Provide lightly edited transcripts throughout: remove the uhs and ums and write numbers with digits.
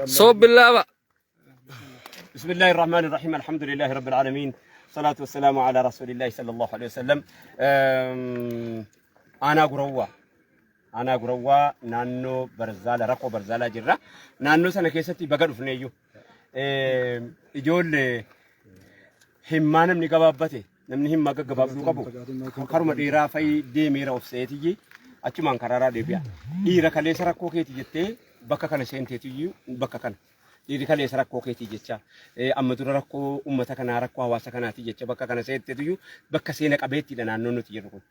Soo bilaaba. بسم الله الرحمن الرحيم، الحمد لله رب العالمين، الصلاة والسلام على رسول الله صلى الله عليه وسلم. Aanaa Gurawwaa, aanaa Gurawwaa, naannoo Barzaala, rakkoo Barzaalaa jirra. Naannoo sana keessatti baga dhufneeyyuu ijoollee himmaa namni gabaabbate, namni himmaa gaggabaabduu qabu karuma dheeraa fa'i deemeera of se'eetiyyi achumaan karaaraa deebi'a. Dhiira kaleessa rakkoo keeti jettee bakka kana seenteetiyyuu, bakka kana dhiirri kaleessa rakkoo keetii jecha, amma dura rakkoo uummata kanaa, rakkoo hawaasa kanaati jecha bakka kana seenteetiyyuu, bakka seena qabeettiidha naannoon nuti jirru kun.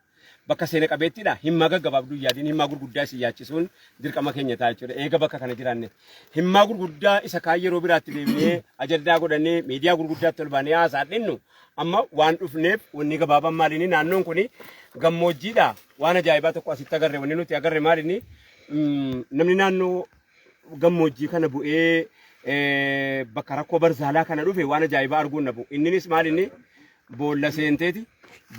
Bakka seena qabeettiidha. Himmaa gaggabaabduu yaadiin himmaa gurguddaa isin yaachisuun dirqama keenya ta'a jechuudha. Eega bakka kana jiraanne himmaa gurguddaa isa kaan yeroo biraatti deebinee ajandaa godhannee miidiyaa gurguddaatti ol baanee haasaa dhinnu, amma waan dhufneef wanni gabaabaan maaliini? Naannoon kuni gammoojjiidha. Waan ajaa'ibaa tokko asitti agarre. Wanni nuti agarre maaliini? Namni naannoo gammoojjii kana bu'ee bakka rakkoo Barzaalaa kana dhufe waan ajaa'ibaa arguun dhabu. Inninis maalinni? Boolla seenteeti,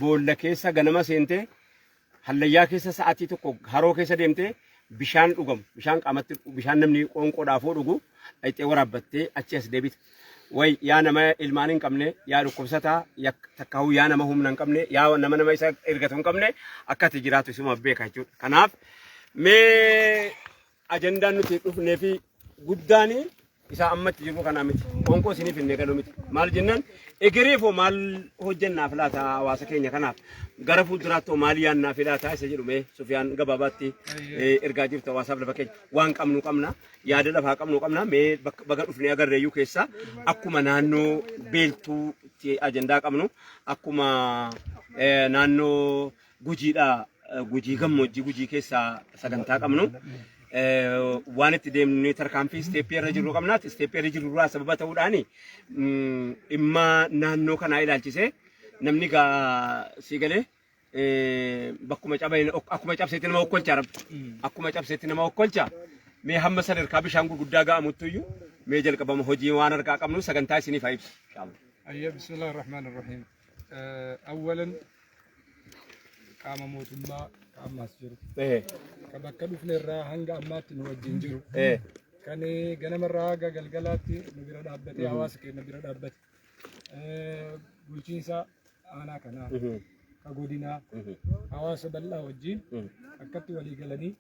boolla keessa ganama seentee, hallayyaa keessa sa'aatii 1 haroo keessa deemtee, bishaan dhugamu, bishaan qaamatti, bishaan namni qoonqoodhaafuu dhugu dhaqxee waraabbattee achi as deebita. Way yaa nama ilmaan hin qabne, yaa dhukkubsataa, yaa takkaahuu yaa nama humna hin qabne, yaa nama nama isa ergatu hin qabne, akka ati jiraatu isuma beeka jechuudha. Kanaaf mee ajandaan nuti dhufnee fi guddaan isaa ammatti jirru kanaa miti. Qoonqoo isiniif hin galu miti. Maal jennaan, egereefoo maal hojjennaaf laata hawaasa keenya kanaaf? Gara fuulduraatti hoo maal yaannaaf laata isa jedhu mee Sufiyaan gabaabaatti ergaa jirtu hawaasaaf lafa keenya. Waan qabnu qabna, yaada lafaa qabnu qabna. Mee baga dhufnee agarreeyyuu keessaa akkuma naannoo beeltuutti ajandaa qabnu, akkuma naannoo Gujiidha, Gujii gammoojjii Gujii keessaa sagantaa qabnu, waan itti deemnu, tarkaanfii step irra jirru qabnaati. Step irra jirru irraa sababa ta'uudhaani dhimma naannoo kanaa ilaalchisee namni gaa sii galee bakkuma cabeen akkuma cabseetti nama okkolcha, rabbi akkuma cabseetti nama okkolcha. Mee hamma sadarkaa bishaan gurguddaa ga'amuttu iyyuu mee jalqabama hojii waan harkaa qabnu sagantaa isiniif haa ibsu inshallah. Ayya, bismillah ar-Rahman ar-Rahim. Awwalan qaama mootummaa ka ammaas jiru. Ka bakka dhufne irraa hanga ammaatti nu wajjin jiru. Kan ganamarraa haga galgalaatti nu bira dhaabbatee, hawaasa keenya bira dhaabbate. Bulchiinsa aanaa kanaa, ka godinaa, hawaasa bal'aa wajjin akkatti walii galanii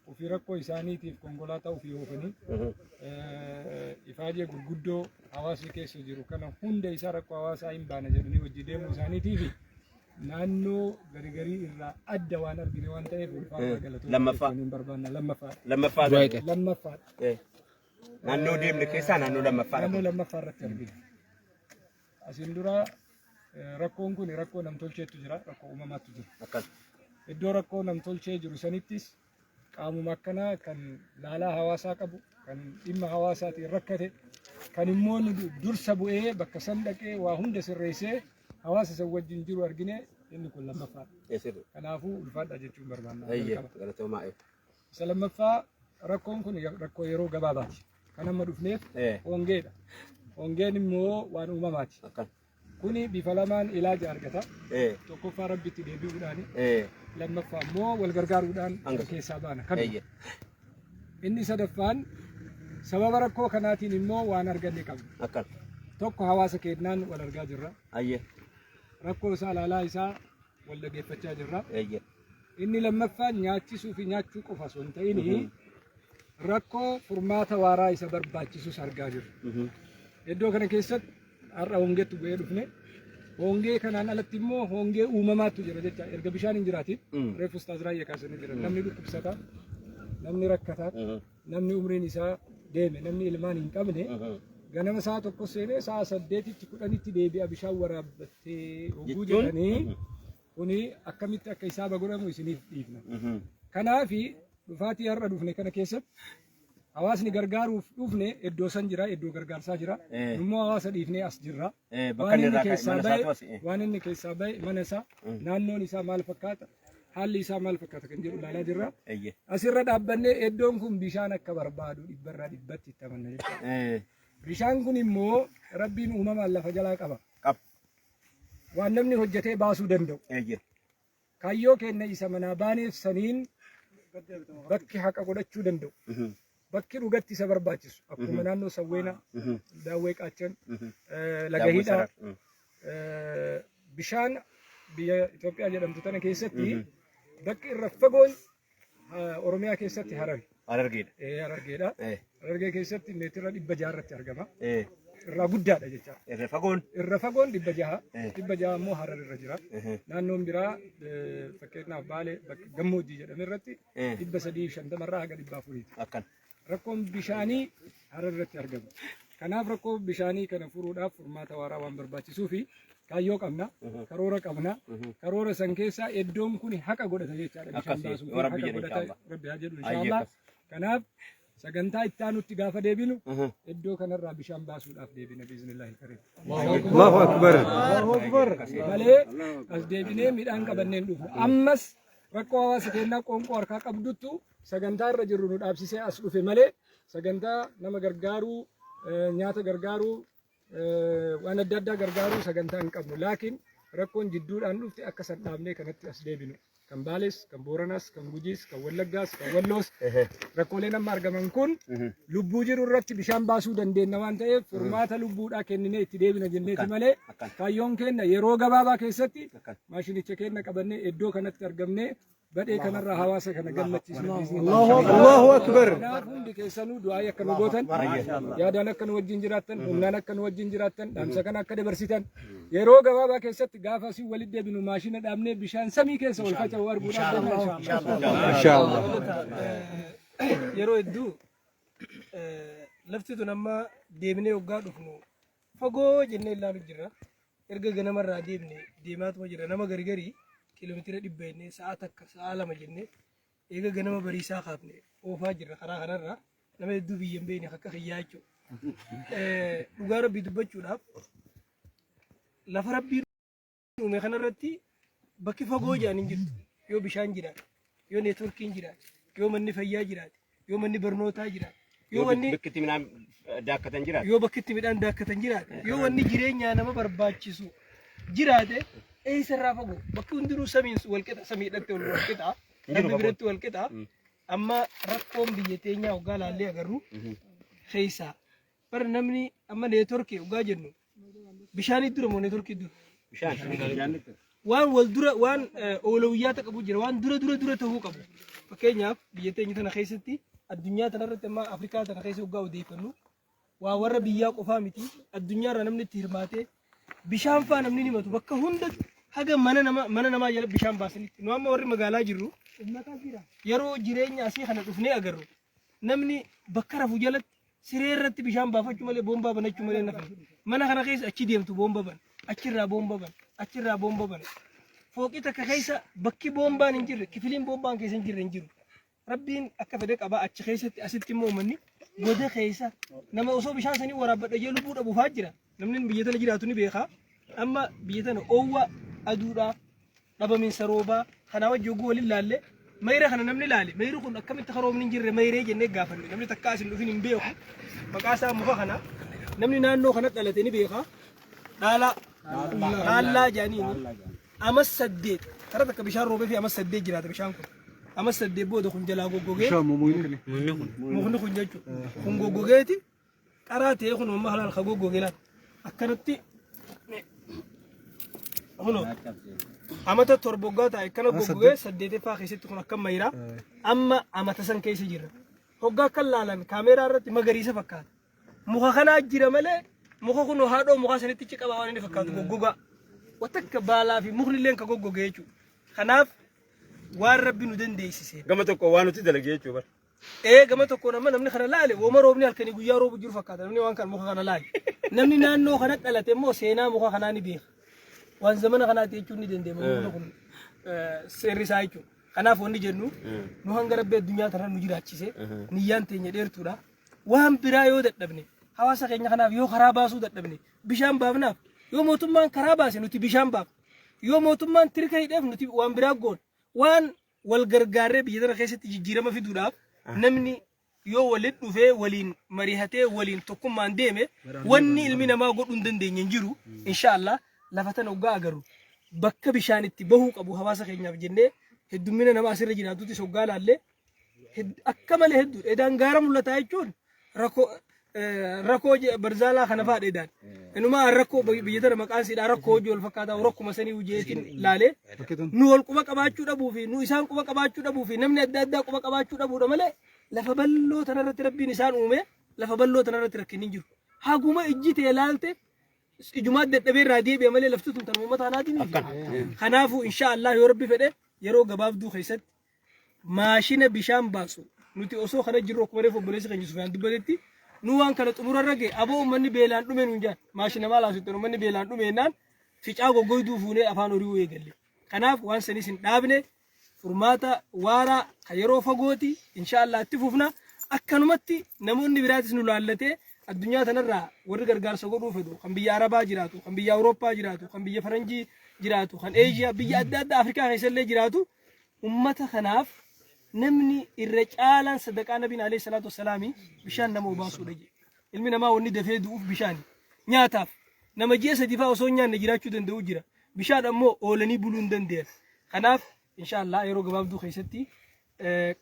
ofii rakkoo isaaniitiif konkolaataa ofii oofanii ifaajee gurguddoo hawaasni keessa jiru kana hunda isaa rakkoo hawaasaa hin baana jedhanii hojii deemuu isaaniitiif naannoo garigarii irraa adda waan argine waan ta'eef ulfaata galatoomuu Lammaffaa. jechuun hin barbaanna. Lammaffaa. Lammaffaa. Lammaffaa. Naannoo deemne keessaa naannoo lammaffaadha. Naannoo lammaffaa irratti argine. Asiin dura rakkoon kun rakkoo namtolcheetu jira, rakkoo uumamaatu jira. Akkas. Iddoo rakkoo namtolchee jiru sanittis qaamuma akkanaa kan laalaa hawaasaa qabu, kan dhimma hawaasaatiin rakkate, kan immoo nu dursa bu'ee bakka san dhaqee waa hunda sirreessee hawaasa san wajjin jiru argine, inni kun lammaffaadha. Sirri. Kanaafuu ulfaadha jechuun barbaanna. Eeyyee. Jalqaba. Galatoomaa. Isa lammaffaa, rakkoon kun rakkoo yeroo gabaabaati. Kan amma dhufneef hongeedha. Hongeen immoo waan uumamaati. Akkas. Kuni bifa lamaan ilaaja argata. Tokkoffaa rabbitti deebi'uudhaani. Lammaffaa immoo wal gargaaruudhaan Hanga. keessaa baana. Kanuma. Inni sadaffaan, sababa rakkoo kanaatiin immoo waan arganne qabna. Akkas. Tokko, hawaasa keenyaan wal argaa jirra. Ayyee. Rakkoo isaa ilaalaa isaa wal dhageeffachaa jirra. Inni lammaffaan, nyaachisuu fi nyaachuu qofa osoo hin ta'in rakkoo furmaata waaraa isa barbaachisus argaa jirra. Iddoo kana keessatti har'a hongeetti bu'ee dhufne. Hongee kanaan alatti immoo hongee uumamaatu jira jecha erga bishaan hin jiraatin reefu Ustaaz Raayyaa kaasanii jiran, namni dhukkubsataa, namni rakkataa, namni umriin isaa deeme, namni ilmaan hin qabne ganama sa'a 1 seenee sa'a 8tti 10tti deebi'a bishaan waraabbattee hogguu Jechuun? jedhanii, kuni akkamitti akka hisaaba godhamu isiniif dhiifna. Kanaafi dhufaatii har'a dhufne kana keessatti hawaasni gargaaruuf dhufne iddoo san jira, iddoo gargaarsaa jira. Immoo hawaasa dhiifnee as jirra. Bakka Waan inni inni irraa ka'e keessaa mana bahe, isaatu as. waan inni keessaa bahe, mana isaa, naannoon isaa maal fakkaata, haalli isaa maal fakkaata kan jedhu ilaalaa jirra. Asirra dhaabbannee iddoon kun bishaan akka barbaadu dhibbarraa dhibbatti itti amanna jechuudha. Bishaan kun immoo rabbiin uumamaan lafa jalaa qaba. Qaba. Waan namni hojjetee baasuu danda'u. Kaayyoo keenya isa manaa baaneef saniin bakki haqa godhachuu danda'u. Bakki dhugatti isa barbaachisu akkuma naannoo Sawweenaa, Daawwee Qaachan, Laga Daawwee Hidhaa, Sarar. Bishaan biyya Itoophiyaa jedhamtu tana keessatti bakki irra fagoon Oromiyaa keessatti Harari. Harargeedha. Harargeedha. Harargee keessatti meetira 600 irratti argama. Irraa guddaadha jecha. Irra fagoon. Irra fagoon 600. 600 immoo Harar irra jira. Naannoon biraa fakkeenyaaf Baalee bakka gammoojjii jedhame irratti 350 irraa haga 400ti. Akkan. Rakkoon bishaanii Harar irratti argama. Kanaaf rakkoo bishaanii kana furuudhaaf furmaata waaraa waan barbaachisuu fi kaayyoo qabna, karoora qabna. Karoora san keessaa iddoon kun haqa godhata jechaadha. Bishaan Akkasii, baasuu fi yoo Rabbi haqa jedhe godhata. inshaallah. Rabbi haa jedhu Ayyee inshaallah. akkas. Kanaaf sagantaa itti aanutti gaafa deebinu iddoo kanarraa bishaan baasuudhaaf deebina biiznillaahi kariim. Allahu Akbar. Malee as deebinee midhaan qabanneen dhufnu. Ammas rakkoo hawaasa keenyaa qoonqoo harkaa qabduttu sagantaa irra jirru nu dhaabsisee as dhufe malee sagantaa nama gargaaruu, nyaata gargaaruu, waan adda addaa gargaaruu sagantaa hin qabnu. Laakiin rakkoon jidduudhaan dhufte akka san dhaabnee kanatti as deebinu. Kan Baalees, kan Booranaas, kan Gujiis, kan Wallaggaas, kan Walloos rakkooleen amma argaman kun lubbuu jiru irratti bishaan baasuu dandeenya waan ta'eef furmaata lubbuudhaa kenninee itti deebina jenneeti malee kaayyoon keenya yeroo gabaabaa keessatti maashinicha keenya qabannee iddoo kanatti argamnee badhee kanarraa hawaasa kana gammachiisna. Allahu Akbar. Kanaaf hundi keessanuu du'aayii akka nu gootan, yaadaan akka nu wajjin jiraattan, humnaan akka nu wajjin jiraattan, dhaamsa kana akka dabarsitan, yeroo gabaabaa keessatti gaafa asii walitti deebinu maashina dhaabnee bishaan samii keessa ol faca'u arguudhaaf deemna inshaAllah. Inshallah. Yeroo hedduu lafti tun amma deemnee hoggaa dhufnu fagoo jennee ilaalu jirra. Erga ganamarraa deemne deemaatuma jira. Nama gargarii kiiloomeetira 100 jennee sa'a 1 sa'a 2 jennee eega ganama bariisaa kaafne oofaa jirra karaa kanarra. Nama hedduu biyya hin beekne akka kiyyaa jechuudha. Dhugaa Rabbii dubbachuudhaaf lafa Rabbii uume kanarratti bakki fagoo jedhan hin jirtu. Yoo bishaan jiraate, yoo neetworkiin jiraate, yoo manni fayyaa jiraate, yoo manni barnootaa jiraate, yoo wanni bakki itti midhaan daakkatan jiraate. Yoo bakki itti midhaan daakkatan jiraate, yoo wanni jireenyaa nama barbaachisu jiraate, eessarraa fagoo? Bakki hundinuu samiin walqixa, samiidhatti wal qixa, Hin jiru Rabbi fagoon. biratti wal qixa. Amma rakkoon biyya teenyaa hoggaa laallee agarru keessaa bar namni amma neetworkii hoggaa jennu bishaanii dura moo neetworkii dura? Bishaan. Waan wal dura waan oolawiyyaata qabu jira, waan dura dura dura ta'uu qabu. Fakkeenyaaf biyya teenya tana keessatti, addunyaa tana irratti, amma Afrikaa tana keessa hoggaa odeeffannu waa warra biyyaa qofaa miti, addunyaa irraa namni itti hirmaatee bishaan faa namni ni himatu bakka hundatti haga mana nama mana namaa jala bishaan baasanitti. Nu amma warri magaalaa jirru yeroo jireenya asii kana dhufnee agarru namni bakka rafu jalatti siree irratti bishaan baafachuu malee, boombaa banachuu malee nafne. Mana kana keessa achi deemtu boomba ban, achirraa boomba ban, achirraa boomba ban. Fooqii takka keessa bakki boombaan hin jirre, kifiliin boombaan keessa hin jirre hin jiru. Rabbiin akka fedhe qaba achi keessatti. Asitti immoo uummanni goda keessa nama osoo bishaan sanii waraabbadha jee lubbuu dhabuufaa jira. Namni biyya tana jiraatu ni beeka. Amma biyya tana oowwa aduudhaa dhabaminsa roobaa kanaa wajji hogguu waliin laalle mayra kana namni laale mayri kun akkamitti karoomni hin jirre mayree jennee gaafanne. Namni takka as hin dhufin hin beeku maqaa isaa. Muka kana namni naannoo kana dhalate ni beeka. Dhaalaa dhaallaa jedhaniini amas 8 kara takka bishaan roobee fi amas 8 jiraata. Bishaan kun amas 8 booda kun jalaa goggogee mukni kun jechuudha kun goggogeeti qaraa ta'ee kun amma halaal ka goggogee laata akkanatti kunoo amata 7 hoggaa ta'e akkana goggogee saddeeteffaa keessatti kun akka mayraa amma amata san keessa jirra. Hoggaa akka laalan kaameeraa irratti magariisa fakkaata. Muka kanaa jira malee muka kun haadhoo mukaa sanitti ci qabaa waan inni fakkaatu goggogaa. Watakka baalaa fi mukni illee ka goggogee jechuudha. Kanaaf waan Rabbi nu dandeessise. Gama tokko waan nuti dalagee jechuudha. Ee, gama tokkoon amma namni kana laale wooma roobni halkanii guyyaa roobu jiru fakkaata namni waan kana muka kana laale. Namni naannoo kana dhalate immoo seenaa muka kanaa ni beeka. Waan zamana kanaati jechuun ni danda'ama mukni kun seerri isaa jechuudha. Kanaaf wanni jennu nu hanga Rabbi addunyaa tana nu jiraachise niyyaan teenya dheertuudha. Waan biraa yoo dadhabne, hawaasa keenya kanaaf yoo karaa baasuu dadhabne bishaan baafnaaf. Yoo mootummaan karaa baase nuti bishaan baafna. Yoo mootummaan tirka hidheef nuti waan biraa goona. Waan wal gargaarree biyya tana keessatti jijjiirama fiduudhaaf namni yoo walitti dhufee waliin marihatee waliin tokkummaan deeme wanni ilmi namaa godhuu hin dandeenye hin jiru. Inshaallah lafa tana hoggaa agarru bakka bishaan itti bahuu qabu hawaasa keenyaaf jennee heddummina nama asirra jiraatutti hoggaa laallee Akka malee hedduudha. Edaan gaara mul'ataa jechuun rakkoo rakkoo barzaalaa kana fa'aadha edaan. Inumaa rakkoo biyya tana maqaan siidhaa rakkoo hojii wal fakkaataa rakkuma sanii hojiitiin laalee nu wal quba qabaachuu dhabuu fi nu isaan quba qabaachuu dhabuu fi namni adda addaa quba qabaachuu dhabuudha malee lafa bal'oo tanarratti rabbiin isaan uume lafa bal'oo tanarratti rakkinni hin jiru. Haguma ijji tee laalte ijumaa dadhabee irraa deebi'a malee lafti tun tan uummata kanaatii miti. Kanaafuu insha Allah yoo rabbi fedhe yeroo gabaabduu keessatti maashina bishaan baasu nuti osoo kana jirru akkuma reefu obboleessi keenya Sufiyaan dubbatetti nu waan kana xumurarra ga'e aboo uummanni beelaan dhume nuun jaan maashina maal haasoftan uummanni beelaan dhume jennaan ficaa goggoyduu fuunee afaan horii eegalle. Kanaaf waan sanis hin dhaabne furmaata waaraa kan yeroo fagooti insha Allah itti fufna akkanumatti namoonni biraatis nu laallatee addunyaa tanarraa warri gargaarsa godhuu fedhu kan biyya Arabaa jiraatu kan biyya Awurooppaa jiraatu kan biyya Faranjii jiraatu kan Eeshiyaa biyya adda addaa Afrikaa keessallee jiraatu ummata kanaaf namni irra caalaan sadaqaa nabiin alayhi salaatu wassalaami bishaan nama obaasuudha jedhe. Ilmi namaa wanni dafee du'uuf bishaani. Nyaataaf nama ji'a sadii fa'aa osoo hin nyaanne jiraachuu danda'u jira. Bishaan ammoo oolanii buluu hin danda'an. Kanaaf inshaallah yeroo gabaabduu keessatti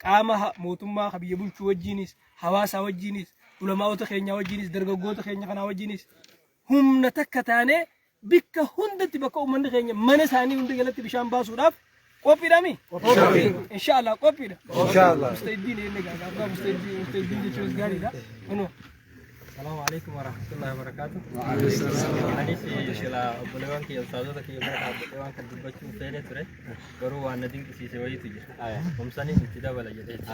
qaama mootummaa ka biyya bulchuu wajjiinis hawaasaa wajjiinis ulamaa'ota keenyaa wajjiinis dargaggoota keenya kanaa wajjiinis humna takka taanee bikka hundatti bakka uummanni keenya mana isaanii hunda jalatti bishaan baasuudhaaf qophiidhaami? Inshaallah qophiidha. Inshaallah. Mustahiddiin inni gaafa mustahiddiin mustahiddiin jechuunis gaariidha. Kunoo. Salaamu alaikum warahmatullahi wabarakatuh. Anis sila obboleewwan kiyya ustaazota kiyya bira dhaabbadhee waan kan dubbachuun fedhe ture garuu waan na dinqisiise wayiitu jira. Humsaniin itti dabala jedheeti.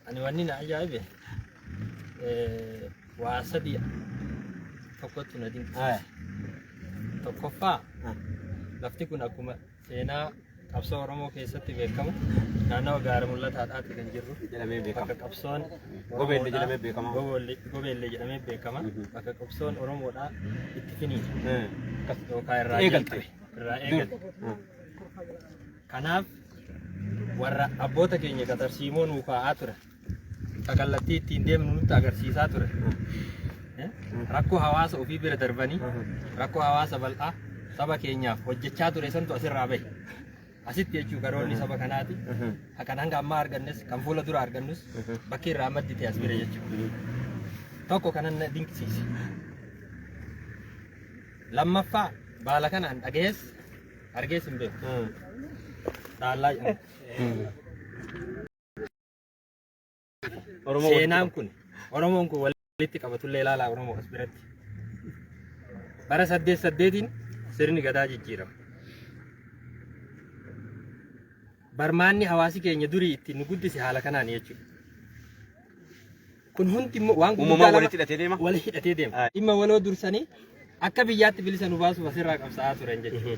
Ani wanni na ajaa'ibe waa sadii tokkotu na dinqisiise. Tokkoffaa lafti kun akkuma seenaa qabsoo Oromoo keessatti beekamu naannawa gaara mul'ataadhaati kan jirru. Jedhamee beekama. Bakka qabsoon Gobeellee jedhamee beekama. Gobeellee jedhamee beekama. Bakka qabsoon Oromoodhaa itti finiine. Yookaan irraa Eegalte. jalqabe. Irraa eegalte. Kanaaf warra abboota keenya qaxarsiimoo nuu kaa'aa ture. Ka kallattii ittiin deemnu nutti agarsiisaa ture. Rakkoo hawaasa ofii bira darbanii rakkoo hawaasa bal'aa saba keenyaaf hojjechaa ture santu asirraa bahe. Asitti jechuu karoorri saba kanaati. Kan hanga ammaa argannes kan fuula dura argannus bakki irraa maddite as bira jechuudha. Tokko kanan na dinqisiise. Lammaffaa baala kanaan dhagayees argees hin beeku. Dhaallaa jedhama. Oromoo Seenaan kun Oromoon kun walitti qabatullee ilaalaa Oromoo as biratti. Bara 88n sirni gadaa jijjiirama. Barmaanni hawaasi keenya durii ittiin nu guddise haala kanaan jechuudha. Kun hundi immoo waan Uumamaan gurguddaa lama walitti hidhatee deema. wal hidhatee deema. Dhimma waloo dursanii akka biyyaatti bilisa nu baasuuf asirraa qabsaa'aa turan jechuudha.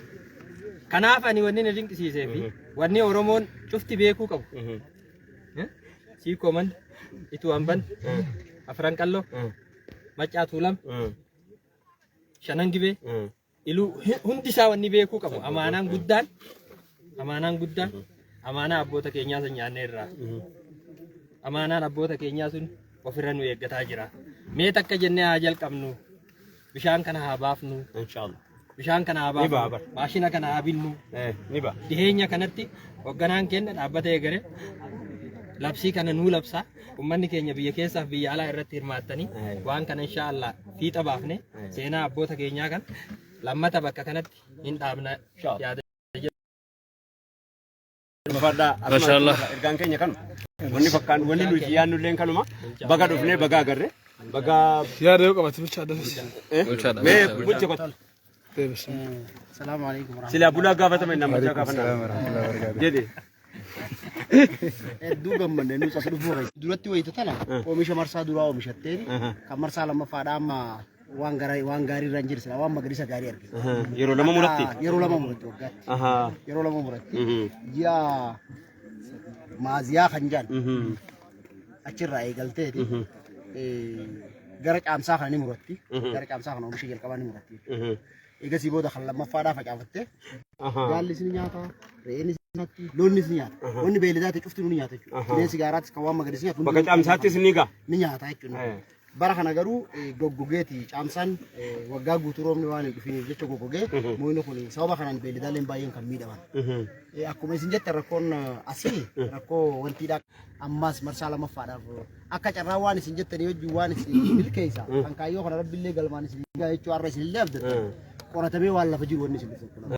Kanaaf ani wanni na dinqisiisee fi wanni Oromoon cufti beekuu qabu. Siikoo mandi, Ituu Amban, Afran Qalloo, Maccaa Tuulam, Shanan Gibee, Iluu hundi isaa wanni beekuu qabu amaanaan guddaan amaanaan guddaan amaanaa abboota keenyaa sun nyaannee irraa amaanaan abboota keenyaa sun ofirra nu eeggataa jira. Mee takka jennee haa jalqabnu bishaan kana haa baafnu Inshallah. bishaan kana haa Ni ba'a baafnu bara. maashina kana haa binnu Ni ba'a. dhiheenya kanatti hoogganaan keenya dhaabbata eegale labsii kana nuu labsaa ummanni keenya biyya keessaaf biyya alaa irratti hirmaattanii waan kana insha Allah fiixa baafne seenaa abboota keenyaa kan lammata bakka kanatti hin dhaabna yaada. Ulfaadhaa. Mashallah. Ergaan keenya kanuma. Wanni fakkaan wanni nuti yaadnu illee kanuma. Baga dhufnee baga agarre. Baga Yaada yoo qabate bulchaa dafis. Bulchaadha. Mee bulche kottu. Deebis. Salaamu alaikum warahmatullahi. Silaa bulaa gaafatame namichaa gaafannaa. Jedhe. Hedduu gammanne nus as dhufuu keessa. Duratti wayita tana oomisha marsaa duraa oomishatteen kan marsaa lammaffaadha amma waan garaa waan gaarii irra hin jirre waan magariisa gaarii argina. Yeroo lama muratti. Yeroo lama muratti waggaatti. Yeroo lama muratti. Ji'a maaziyaa kan jedhan achirraa eegalteeti. Gara caamsaa kana ni muratti. Gara caamsaa kana oomisha jalqabaa ni muratti. Eegasii booda kan lammaffaadhaa facaafattee gaallis ni nyaata, re'eenis ni nyaatti, loonnis ni nyaata. Wanni beeyladaati cufti ni nyaata jechuudha. Bineensi gaaraatis kan waan magariisa nyaatu Bakka caamsaattis ni ga'a. ni nyaata jechuudha. Bara kana garuu goggogeeti caamsaan waggaa guutuu roobni waan hin dhufiniif jecha goggogee mukni kun sababa kanaan beelladaaleen baay'een kan miidhaman. Akkuma isin jettan rakkoon asii rakkoo wantiidha. Ammaas marsaa lammaffaadhaaf akka carraa waan isin jettanii wajjin waan isin milkeessa kan kaayyoo kana rabbillee galmaan isin gaa jechuu har'a isinillee abdattan qoratamee waan lafa jiru wanni isin dhuftan kun.